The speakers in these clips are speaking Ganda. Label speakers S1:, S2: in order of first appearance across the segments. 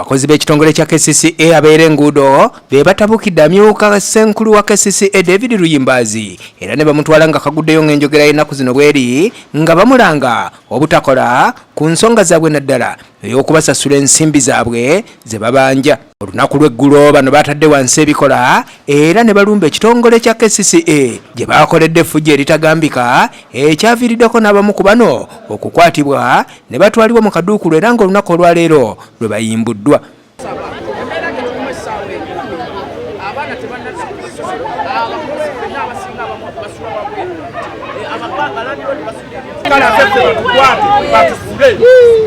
S1: Abakozi b'ekitongole kya KCCA abeera enguudo be batabukidde amyuka ssenkulu wa KCCA David Luyimbazi era ne bamutwala nga kaguddeyo ng'enjogera y'ennaku zino bweri nga bamulanga obutakola ku nsonga zaabwe naddala ey'okubasasula ensimbi zaabwe ze babanja. Olunaku lw'eggulo bano batadde wansi ebikola era ne balumba ekitongole kya KCCA gye baakoledde effujjo eritagambika ekyaviiriddeko n'abamu ku bano okukwatibwa ne batwalibwa mu kaduukulu era ng'olunaku olwaleero lwe bayimbuddwa.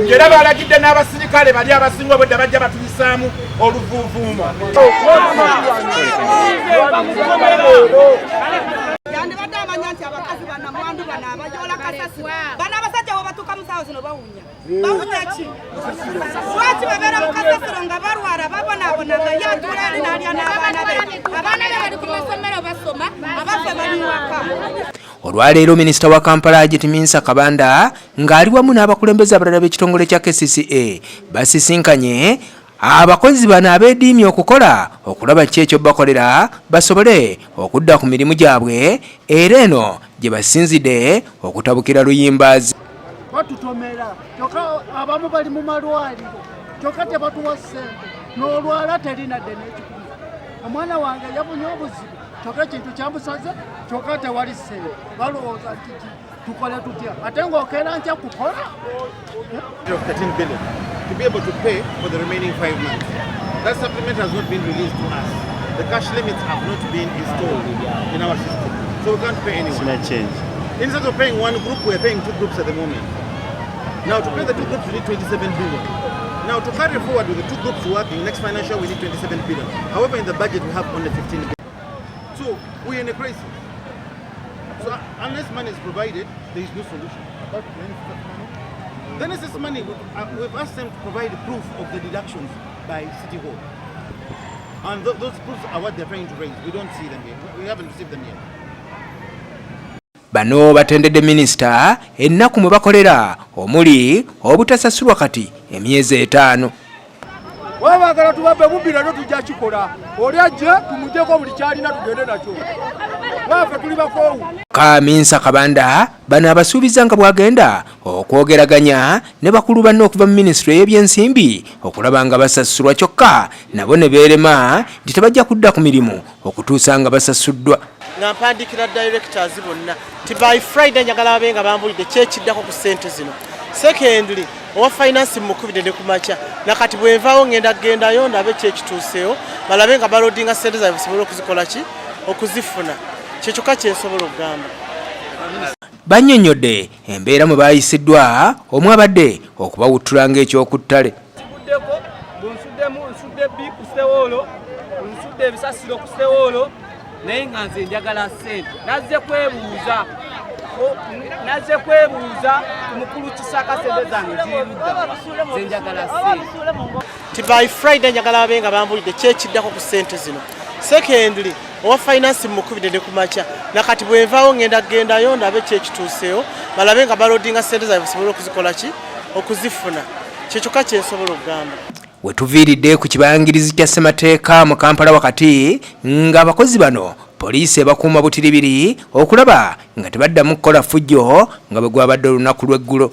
S2: Ng'era balagidde n'abasirikale bali abasinga obwedda bajja batuyisaamu oluvuuvuumo.
S3: Yandibadde amanya nti abakazi banamwandu bano abayoola kasasiro bano abasajja bwe batuuka mu saawa zino bawunya. Bawunya ki? Lwaki babeera mu kasasiro nga balwala babonaabona nga ye atuula ali n'alya n'abaana be? Abaana be bali ku masomero basoma, abaffe bali waka.
S1: Olwaleero minisita wa Kampala Hajati Minsa Kabanda ng'ali wamu n'abakulembeze abalala b'ekitongole kya KCCA basisinkanye abakozi bano abeediimye okukola okulaba ki ekyobakolera basobole okudda ku mirimu gyabwe era eno gye basinzidde okutabukira Luyimbazi.
S4: Batutomera kyokka abamu bali mu malwaliro kyokka tebatuwa ssente, n'olwala terinadde n'ekikumi. Omwana wange yabunye obuzibu kyokka ekintu kyamusaze kyokka tewali ssente, balowooza nti tukole tutya ate ng'okeera nkya kukola.
S5: Of 13 billion to be able to pay for the remaining 5 months. That supplement has not been released to us. The cash limits have not been installed in our system, so we can't pay anyone.
S6: Change.
S5: Instead of paying one group, we're paying two groups at the moment. Now, to pay the two groups, we need 27 billion. Now, to carry forward with the two groups working, next financial, we need 27 billion. However, in the budget, we have only 15 billion. So, we're in a crisis. So, unless money is provided, there is no solution. Then this money, we've asked them to provide proof of the deductions by City Hall. And those proofs are what they're trying to raise. We don't see them yet. We haven't received them yet.
S1: Bano batendedde minisita ennaku mwe bakolera omuli obutasasulwa kati emyezi 5.
S4: Wabagala tubabbe bubbi nalyo tujja kikola, oli ajje tumuggyeko buli kyalina tugende nakyo, waffe tuli bakoowu.
S1: Kaminsa Kabanda bano abasuubiza nga bw'agenda okwogeraganya ne bakulu banne okuva mu minisitule y'ebyensimbi okulaba nga basasulwa, kyokka nabo ne beerema nti tebajja kudda ku mirimu okutuusa nga basasuddwa.
S7: Nga mpandiikira directors bonna nti by Friday njagala babe nga bambulidde kyekiddako ku ssente zino. Secondly, owa finance mukubidde ne ku makya, nakati bwenvaawo ngenda kugendayo ndabe kyekituuseewo, balabe nga balodinga ssente zaabwe basobole okuzikola ki okuzifuna. Kyekyokka kyensobola okugamba.
S1: Bannyonnyodde embeera mwe baayisiddwa omwabadde okubawuttula ng'ekyokuttale.
S8: Kiguddeko bunsuddemu, nsudde bbi ku ssewoolo, nsudde ebisasiro ku ssewoolo, naye nga nze njagala ssente. Nazze kwebuuza ku mukulu Kisaka ssente zange zirudda, nze njagala ssente.
S7: Nti by Friday njagala babe nga bambulidde kyekiddako ku ssente zino. Secondly, owa finance mukubidde ne ku makya, nakati bwenvaawo ngenda kugendayo ndabe kyekituuseewo, balabe nga balodinga ssente zaabwe basobole okuzikola ki okuzifuna. Kyekyokka kyensobola okugamba.
S1: We tuviiridde ku kibangirizi kya ssemateeka mu Kampala wakati ng'abakozi bano poliisi ebakuuma butiribiri okulaba nga tebaddamu kukola ffujjo nga bwe gwabadde olunaku lw'eggulo.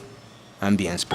S1: Ambience.